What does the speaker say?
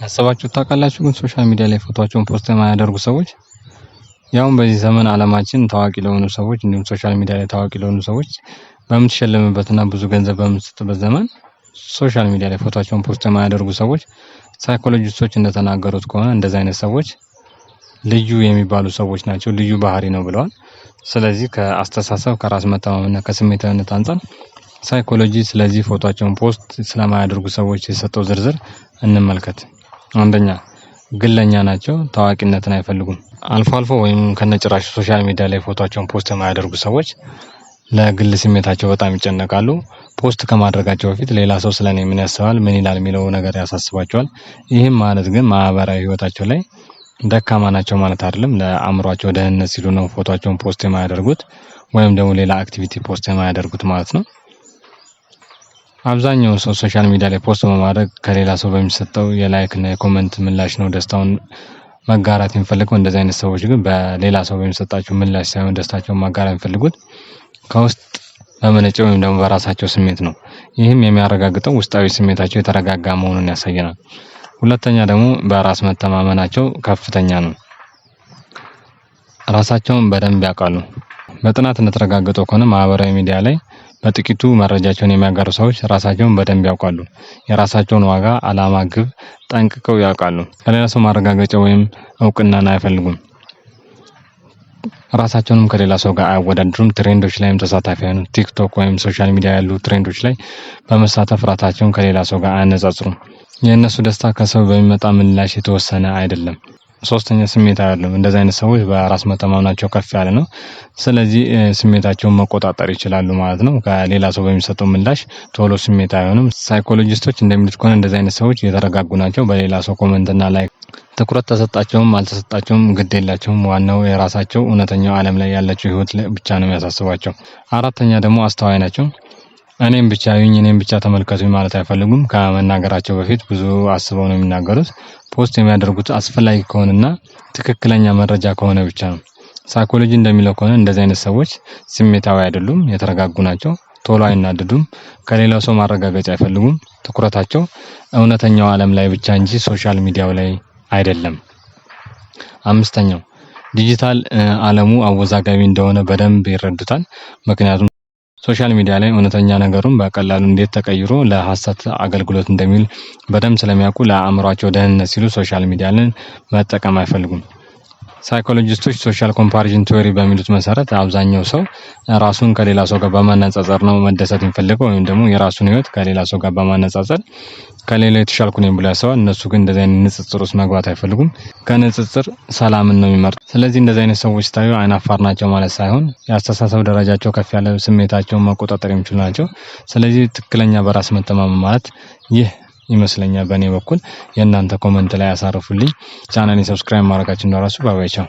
ያሰባችሁት ታውቃላችሁ? ግን social media ላይ ፎቶቸውን post የማያደርጉ ሰዎች፣ ያውም በዚህ ዘመን አለማችን ታዋቂ ለሆኑ ሰዎች እንዲሁም social media ላይ ታዋቂ ለሆኑ ሰዎች በምትሸለምበትና ብዙ ገንዘብ በምትሰጥበት ዘመን social media ላይ ፎቶቸውን post የማያደርጉ ሰዎች፣ ሳይኮሎጂስቶች እንደተናገሩት ከሆነ እንደዚህ አይነት ሰዎች ልዩ የሚባሉ ሰዎች ናቸው፣ ልዩ ባህሪ ነው ብለዋል። ስለዚህ ከአስተሳሰብ፣ ከራስ መተማመንና ከስሜታዊነት አንፃር ሳይኮሎጂ ስለዚህ ፎቶቸውን post ስለማያደርጉ ሰዎች የሰጠው ዝርዝር እንመልከት። አንደኛ፣ ግለኛ ናቸው፣ ታዋቂነትን አይፈልጉም። አልፎ አልፎ ወይም ከነጭራሹ social media ላይ ፎቶቸውን post የማያደርጉ ሰዎች ለግል ስሜታቸው በጣም ይጨነቃሉ። Post ከማድረጋቸው በፊት ሌላ ሰው ስለኔ ምን ያስባል፣ ምን ይላል የሚለው ነገር ያሳስባቸዋል። ይህም ማለት ግን ማህበራዊ ህይወታቸው ላይ ደካማ ናቸው ማለት አይደለም። ለአእምሯቸው ደህንነት ሲሉ ነው ፎቶቸውን post የማያደርጉት ወይም ደግሞ ሌላ activity post የማያደርጉት ማለት ነው። አብዛኛው ሰው social media ላይ post በማድረግ ከሌላ ሰው በሚሰጠው የ like እና የ comment ምላሽ ነው ደስታውን መጋራት የሚፈልገው። እንደዚህ አይነት ሰዎች ግን በሌላ ሰው በሚሰጣቸው ምላሽ ሳይሆን ደስታቸውን ማጋራት የሚፈልጉት ከውስጥ በመነጨ ወይም ደግሞ በራሳቸው ስሜት ነው። ይህም የሚያረጋግጠው ውስጣዊ ስሜታቸው የተረጋጋ መሆኑን ያሳየናል። ሁለተኛ ደግሞ በራስ መተማመናቸው ከፍተኛ ነው። ራሳቸውን በደንብ ያውቃሉ። በጥናት እንደተረጋገጠው ከሆነ ማህበራዊ ሚዲያ ላይ በጥቂቱ መረጃቸውን የሚያጋሩ ሰዎች ራሳቸውን በደንብ ያውቃሉ። የራሳቸውን ዋጋ፣ አላማ፣ ግብ ጠንቅቀው ያውቃሉ። ከሌላ ሰው ማረጋገጫ ወይም እውቅናን አይፈልጉም። ራሳቸውንም ከሌላ ሰው ጋር አያወዳድሩም። Trend ኦች ላይም ተሳታፊ አይሆኑም። ቲክቶክ ወይም social media ያሉ trend ኦች ላይ በመሳተፍ ራሳቸውን ከሌላ ሰው ጋር አያነጻጽሩም። የእነሱ ደስታ ከሰው በሚመጣ ምላሽ የተወሰነ አይደለም። ሶስተኛ፣ ስሜታዊ አይደሉም። እንደዚህ አይነት ሰዎች በራስ መተማመናቸው ከፍ ያለ ነው። ስለዚህ ስሜታቸውን መቆጣጠር ይችላሉ ማለት ነው። ከሌላ ሰው በሚሰጠው ምላሽ ቶሎ ስሜታዊ አይሆኑም። ሳይኮሎጂስቶች እንደሚሉት ከሆነ እንደዚህ አይነት ሰዎች የተረጋጉ ናቸው። በሌላ ሰው comment እና like ትኩረት ተሰጣቸውም አልተሰጣቸውም ግድ የላቸውም። ዋናው የራሳቸው እውነተኛው ዓለም ላይ ያላቸው ህይወት ብቻ ነው የሚያሳስባቸው። አራተኛ ደግሞ አስተዋይ ናቸው። እኔን ብቻ እዩኝ፣ እኔን ብቻ ተመልከቱኝ ማለት አይፈልጉም። ከመናገራቸው በፊት ብዙ አስበው ነው የሚናገሩት። Post የሚያደርጉት አስፈላጊ ከሆነና ትክክለኛ መረጃ ከሆነ ብቻ ነው። ሳይኮሎጂ እንደሚለው ከሆነ እንደዚህ አይነት ሰዎች ስሜታዊ አይደሉም፣ የተረጋጉ ናቸው። ቶሎ አይናደዱም። ከሌላው ሰው ማረጋገጫ አይፈልጉም። ትኩረታቸው እውነተኛው ዓለም ላይ ብቻ እንጂ social media ው ላይ አይደለም። አምስተኛው፣ ዲጂታል ዓለሙ አወዛጋቢ እንደሆነ በደንብ ይረዱታል። ምክንያቱም social media ላይ እውነተኛ ነገሩን በቀላሉ እንዴት ተቀይሮ ለሀሰት አገልግሎት እንደሚውል በደንብ ስለሚያውቁ ለአእምሯቸው ደህንነት ሲሉ social media ን መጠቀም አይፈልጉም። ሳይኮሎጂስቶች social comparison theory በሚሉት መሰረት አብዛኛው ሰው ራሱን ከሌላ ሰው ጋር በማነጻጸር ነው መደሰት የሚፈልገው ወይም ደግሞ የራሱን ህይወት ከሌላ ሰው ጋር በማነጻጸር ከሌላው የተሻልኩ ነኝ ብሎ ያስባል። እነሱ ግን እንደዚህ አይነት ንጽጽር ውስጥ መግባት አይፈልጉም። ከንጽጽር ሰላምን ነው የሚመርጡት። ስለዚህ እንደዚህ አይነት ሰዎች ስታዩ አይናፋር ናቸው ማለት ሳይሆን የአስተሳሰብ ደረጃቸው ከፍ ያለ፣ ስሜታቸውን መቆጣጠር የሚችሉ ናቸው። ስለዚህ ትክክለኛ በራስ መተማመን ማለት ይህ ይመስለኛል በእኔ በኩል። የእናንተ comment ላይ ያሳርፉልኝ። ቻናሌን subscribe ማድረጋችሁ እንዳትረሱ። Bye bye፣ ቻው።